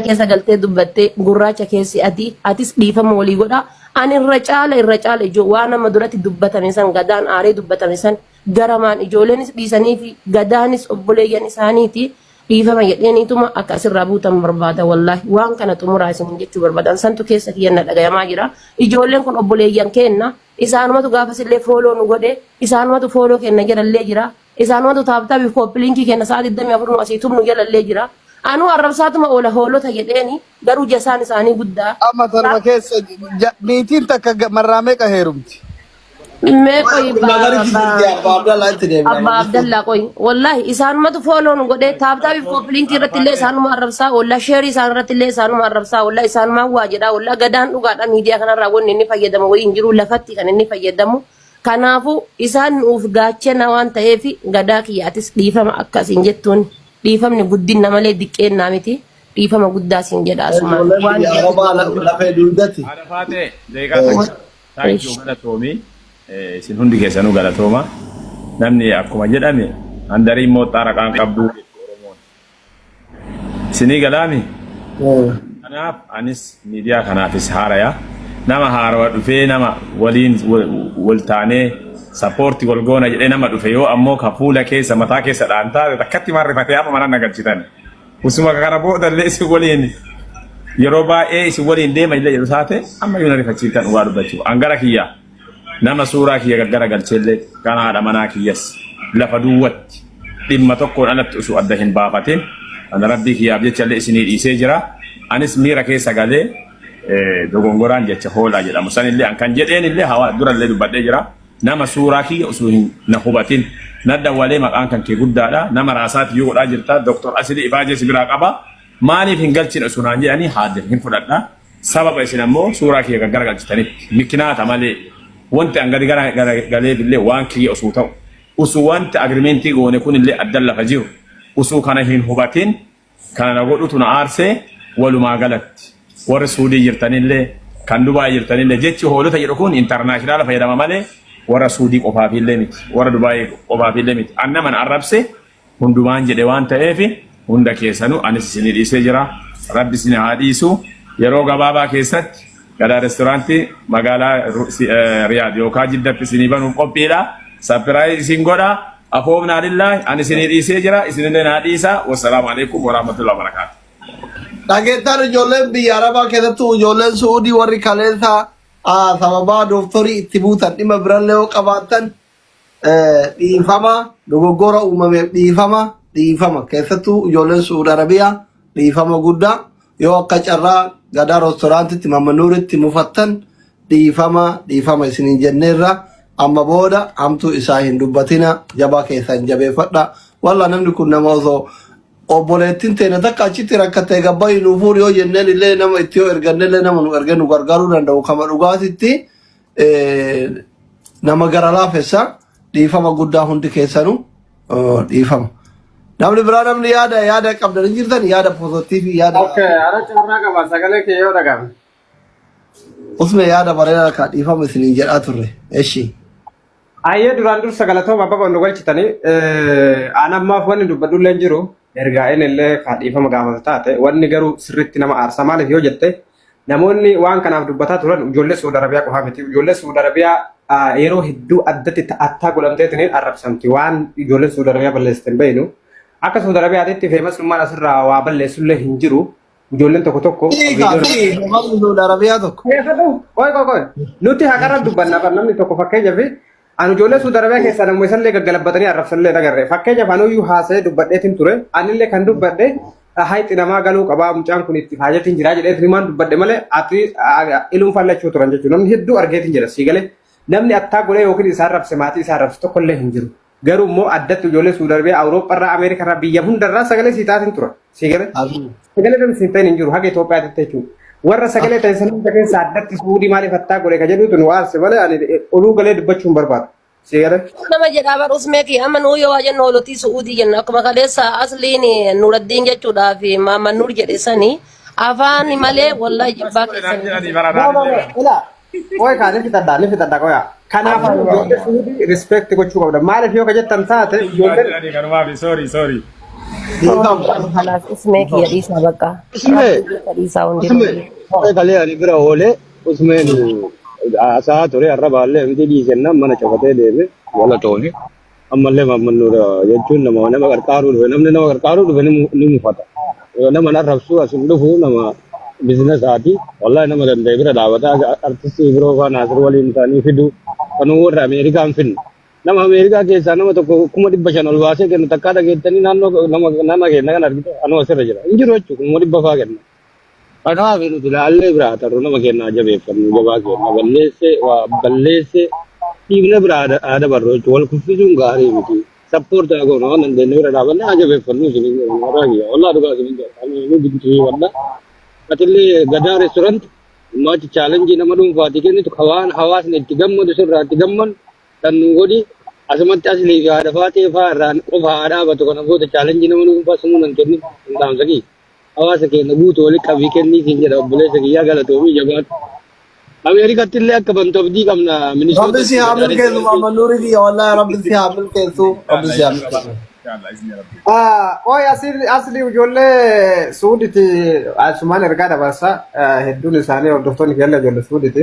Keessa galtee dubbattee gurraacha keessi adii, atis dhiifama walii godhaa. Ani irra caala, irra caala ijoo waan amma duratti dubbatame san, Gadaan aaree dubbatame san, garamaan ijoolleenis dhiisanii fi Gadaanis obboleeyyan isaaniiti dhiifama jedheeniituma akka asirraa buutan barbaada. Wallaahi waan kana xumuraa isin jechuu barbaadan santu keessa kiyyan na dhagayamaa jira. Ijoolleen kun obboleeyyan keenna. Isaanumatu gaafasillee follow nu godhe, isaanumatu follow kenna jedhallee jira. Isaanumatu tap tapiif copy linkii kenna, sa'a 24 nu asii tumnu jalallee jira. Anuu arrabsaatuma oola hoolota jedheeni, garuu jasaan isaanii guddaa. Amma tanuma keessa niitiin takka marraa meeqa heerumti? Mee qoyi. Magaritti jirti, Abbaa Abdallaa itti deemna. Abbaa Abdallaa, qoyi. Wallaahi isaanumatu follow nu godhee, tap tapiif copy linkii irratti illee isaanuma arrabsaa oolla, shareii isaan irratti illee isaanuma arrabsaa oolla, isaanumaan waa jedhaa oolla. Gadaan dhugaadha, miidiyaa kanarraa wanni inni fayyadamu wayii hin jiru, lafatti kan inni fayyadamu. Kanaafuu isaan nuuf gaachena waan ta'eef, Gadaa kiyya, atis dhiifama akkasiin jettuun, dhiifamni guddinna malee diqqeennaa miti. Dhiifama guddaa siin jedha asumaan. Ijoolleen Waan biyya Arabaa lafee duudati. Haadha Faatee, daqiiqaa takka. Thank you, galatoomi. Isin hundi keessanuu galatooma. Namni akkuma jedhame handariin mooxxaa raqaan qabduu jechu Oromoon. Isinii galaami? Kanaaf anis miidiyaa kanaafis haaraya. Nama haarawa dhufee, nama waliin wal taanee support wal goona jedhee nama dhufe yoo ammoo ka fuula keessa mataa keessa dhaan taate takkatti marrifatee amma mana nagalchitan. Usuma kana boodallee isin waliin yeroo baay'ee isin waliin deema illee jedhu taate, amma yoo na rifachiiftan dhugaa dubbachuu. An gara kiyyaa nama suuraa kiyya gaggara galcheellee, kan haadha manaa kiyyas lafa duwwatti dhimma tokkoon alatti osoo adda hin baafatin, ana Rabbii kiyyaaf jecha illee isinii dhiisee jira. Anis miira keessa galee dogongoraan jecha hoolaa jedhamu sanillee an kan jedheen illee hawaa durallee dubbadhee jira. Nama suuraa kiyya osoo hin na hubatin na dawwalee, maqaan kan kee guddaadha, nama raasaati yoo godhaa jirta, Doktor Asilii Ifaajee si biraa qaba, maaliif hin galchine osoo naan jedhanii, haadde hin fudhadha. Sababa isin ammoo suuraa kiyya gaggara galchitanitti mikinaata malee, wanti an gadi gara galeef illee waan kiyya osoo ta'u, osoo wanti agreementii goone kun illee addan lafa jiru, osoo kana hin hubatin kana na godhutu na aarsee. Walumaa galatti warri Suudii jirtanillee, kan Dubaay jirtanillee, jechi hoolota jedhu kun international fayyadama malee warra Suudii qofaafillee miti, warra Dubaay qofaafillee miti. An nama na arrabse hundumaan jedhe waan ta'eef, hunda keessanuu anis isinii dhiisee jira. Rabbi isin haa dhiisu. Yeroo gabaabaa keessatti Gadaa Restaurantii magaalaa Riyaad yookaan Jiddatti isinii banuuf qophiidha. Surprise isin godha. Afoomnaa lillaahi, ani isinii dhiisee jira, isinillee naa dhiisa. Wassalaamu alaikum warahmatullahi wabarakaatu. Dhageettaan ijoolleen biyya Arabaa, keessattuu ijoolleen Suudii, warri kaleessa sababaa dooktorii itti buutan, dhimma birallee yoo qabaattan, dhiifama, dogoggora uumameef dhiifama, dhiifama. Keessattuu ijoolleen Suudi Arabiyaa dhiifama guddaa. Yoo akka carraa Gadaa Restaurantitti Mammanuuritti mufattan, dhiifama, dhiifama isiniin jenneerra. Amma booda hamtuu isaa hin dubbatina, jabaa keessan jabeeffadha. Walla namni kun nama osoo obboleettiin teenya takka achitti rakkattee gabbayi nu fuudhi yoo jenneen illee, nama itti yoo erganne illee, nama nu ergee nu gargaaruu danda'u kama dhugaatitti nama gara laafessa. Dhiifama guddaa hundi keessanuu, dhiifama. Namni biraa, namni yaada qabdan hin jirtan, yaada positive, yaada. Okay, ara carraa qaba, sagalee kee yoo dhaga'ame. Usme, yaada bareedaa ka dhiifama isiniin jedhaa turre. Eshi. Ayyee, duraan dursa galatooma, bakka nu galchitanii. Aan ammaaf wanni dubbadhu illee hin jiru. Ergaa inni illee ka dhiifama gaafatu taate, wanni garuu sirriitti nama aarsa. Maaliif yoo jette, namoonni waan kanaaf dubbataa turan ijoollee Saudi Arabiyaa qofaa miti. Ijoollee Saudi Arabiyaa yeroo hedduu addatti attaa godhamteetiin arrabsamti. Waan ijoolleen Saudi Arabiyaa balleessite hin beeknu. Akka Saudi Arabiyaatitti famousummaan asirraa waa balleessullee hin jiru. Ijoolleen tokko tokko Hiika fi namni Saudi Arabiyaa tokko. Keessattuu, qoy qoy qoy. Nuti haqarra dubbanna bar. Namni tokko, fakkeenyaaf, ani ijoollee Saudi Arabiyaa keessaa namni isallee gaggalabbatanii arrabsallee agarre. Fakkeenyaaf, anuyyuu haasa'ee dubbadheetiin ture. Anillee kan dubbadhe hayxi namaa galuu qabaa, mucaan kun itti faajatiin jiraa jedhee maan dubbadhe malee ati iluun fallachuu turan jechuudha. Namni hedduu argeetiin jira sii galee. Namni attaa godhee yookiin isaan rabse, maatii isaa rabse tokkollee hin jiru. Garuu immoo addatti ijoollee Saudi Arabiyaa, Awurooppaarraa, Ameerikaarraa, biyya hundarraa sagalee sii taatiin tura. Sii galee. Sagalee namni siin ta'in hin jiru haga Itoophiyaatti jechuudha. Warra sagalee ta'e sana hunda keessa addatti Suudii maaliif attaa godhe ka jedhutu nu aarse malee ani oluu galee dubbachuu hin barbaadu. Sii galee. Nama jedhaa bar usmee kiyya, amma nuu yoo waa jennu hoolotii Su'uudii jenna. Akkuma kaleessa Asliin Nuraddiin jechuudhaa fi Maamman Nuur jedhe sanii afaan malee, wallahi jibbaa keessan. Jedhanii No, no, baranaan no. Ilaa. Qoy kaa, ni fixadha, ni fixadha qoya. Kanaafuu ijoollee Suudii respect gochuu qabda. Maaliif yoo ka jettan taate, ijoolleen jedhanii kanumaaf, sorry, sorry. Dhiifama. Kanaaf ismee kiyya dhiisaa bakka. Usmee Rabbii jecha dhiisaa hundinuu. Usmee kalee ani bira oolee usmeen haasa'aa ture har'a baallee miti dhiisennaan mana cufatee deeme galatooni. Ammallee maammannuudha jechuun nama nama qarqaaruu dhufe namni nama qarqaaruu dhufe ni mufata. Nama arrabsuu as hin dhufu nama bizinesaati. Wallahi nama danda'e bira dhaabata artistii biroo faa Naasir waliin ta'anii fidu kanuu warra Ameerikaan finnu. Nama Ameerikaa keessaa nama tokko 500,000 ol baasee kennu takkaa dhageettanii naannoo nama nama kenna kan argite anuu asirra jira. Hin jiru jechuudha 500,000 faa kenna. Kanaaf nuti ilaallee biraa tarru nama kennaa jabeeffannu jabaa kenna balleessee waa balleessee dhiibne biraa haa dabarru jechuudha. Wal kuffisuun gaarii miti. Sappoortii haa goonu waan dandeenye bira dhaabannee haa jabeeffannu isin mataa kiyya. Wallaa dhugaa isin jedha. Ani ni dinqisiifadha. Atillee gadaa reestooranti maachi chaalenjii nama dhuunfaati kennitu ka waan hawaasni itti gammadu sirraa itti gammadu kan nu godhi asumatti aslii fi haadha faatee faa irraan qofa haa dhaabatu kana booda chaalenjii nama dhuunfaa sumuu nan kennin hin dhaamsa kiyya. Hawaasa keenya guutuu walitti qabii kennii siin jedha obboleessa kiyyaa galatoomii jabaadhu. Ameerikatti illee akka bantu abdii qabna Rabbi Minisootatti si haa gadaa milkeessu Muhammad Nuuri kiyya wallahi Rabbi si haa milkeessu Rabbi si haa milkeessu. Inshallah, izni Rabbi. Qoy asli asli ijoollee Suuditi asumaan ergaa dabarsa hedduun isaanii hordoftoonni keenya ijoollee Suuditi.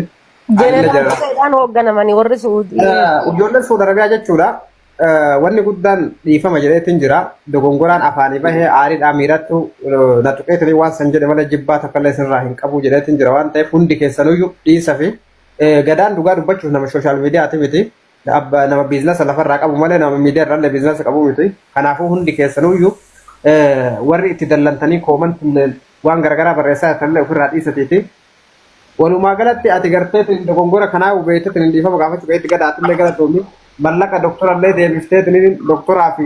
Anillee Jeneraal jira. Huseedhaan hoogganamanii warri Suudii. Ijoolleen Suudi Arabiyaa jechuudha. Wanni guddaan dhiifama jedheetiin jira. Dogongoraan afaanii bahee aariidhaa miirattu na tuqeetiin waan san jedhe malee jibbaa takka illee isinirraa hin qabu jedheetiin jira waan ta'eef hundi keessanuyyuu dhiisa fi gadaan dhugaa dubbachuuf nama sooshaal miidiyaati miti. Abba nama biizinasa lafarraa qabu malee nama miidiyaa irraallee biizinasa qabu miti. Kanaafuu hundi keessanuyyuu warri itti dallantanii koomantii waan garaagaraa barreessaa jirtanillee ofirraa dhiisatiiti. Walumaa galatti ati garteetiin dogongora kanaa hubeetteetiin dhiifama gaafachuu keetti gadaatillee galatoomi. Mallaqa doktorallee deebifteetiin doktoraa fi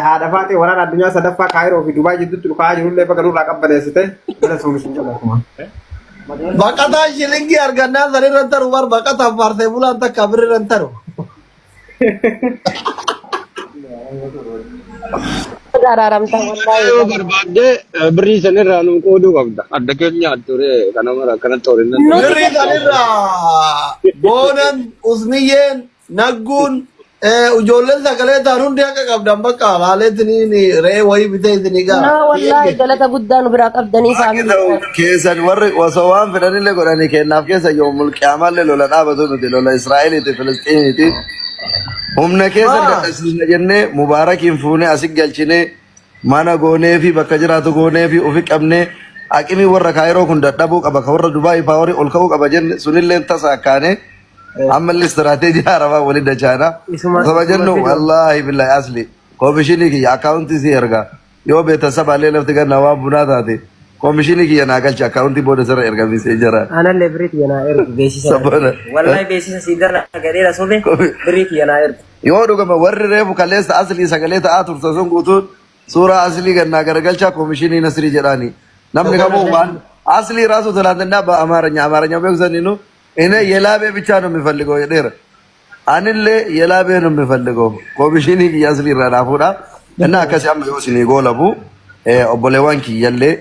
haadha faatee waraana addunyaa sadaffaa Kaayiroo fi Dubaay jidduutti dhukaa jirullee baga nurraa qabbaneessite galatoomi sin jedha akkuma. Baqataan shilingii argannaan san irra hin taru bar baqataan faarsee bulaan takka birri irra hin taru. Araaramta wallaahi. Yoo barbaadde birrii san irraa nu qooduu qabda. Adda keenya ture kana mara akkanatti horiin nan Nuti Birrii san irraa boonan usniyyeen nagguun ijoolleen sagalee ta'an hundi akka qabdan bakka laaleetiniin re'ee wayii bitee isinii Naa gaa. wallaahi galata guddaa nu biraa qabdanii Waaqni faamilii ta'u keessan warri osoo waan fedhanillee godhanii kennaaf keessa yoomul qiyaamallee lola dhaabatu miti lola Israa'eliiti Filistiiniiti. Humna keessan Maa dadhabsiisna jennee mubaarakiin fuunee asi galchinee mana goonee fi bakka jiraatu goonee fi ofi qabnee aqimii warra kaayiroo kun dadhabuu qaba ka warra Dubaay paawarii ol ka'uu qaba jenne sunillee tasa akkaanee ammallee istiraateejii haarawaa waliin dachaana. Isuma Osoma isuma jennu fidu. wallaahi billahi asli koomishinii kiyya akkaawuntii si erga yoo beektan sabaallee lafti ganna waan bunaa taate koomishinii kiyya naa galcha akkaawuntii booda sirra ergamisee jira. Anallee birrii kiyya naa ergu beeksisa na Sabana. ergu. Wallahi beeksisa sii dala gadheera sobe birrii kiyya naa ergu. Yoo dhugama warri reefu kaleessa aslii sagalee ta'aa turte sun guutuun suuraa aslii gannaa garagalchaa koomishinii nasrii jedhaani. Namni kamuu waan aslii raasuu ትላንትና በአማርኛ አማርኛ beeksisaniinu እኔ የላቤ ብቻ ነው የሚፈልገው jedheera. Anillee የላቤ ነው የሚፈልገው koomishinii kiyya aslii irraa naa fuudha. Inni akkasii amma yoo isinii goolabu obboleewwan kiyyallee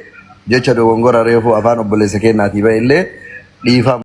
jecha dogongora reefu afaan obboleessa keenyaatii ba'e illee dhiifama.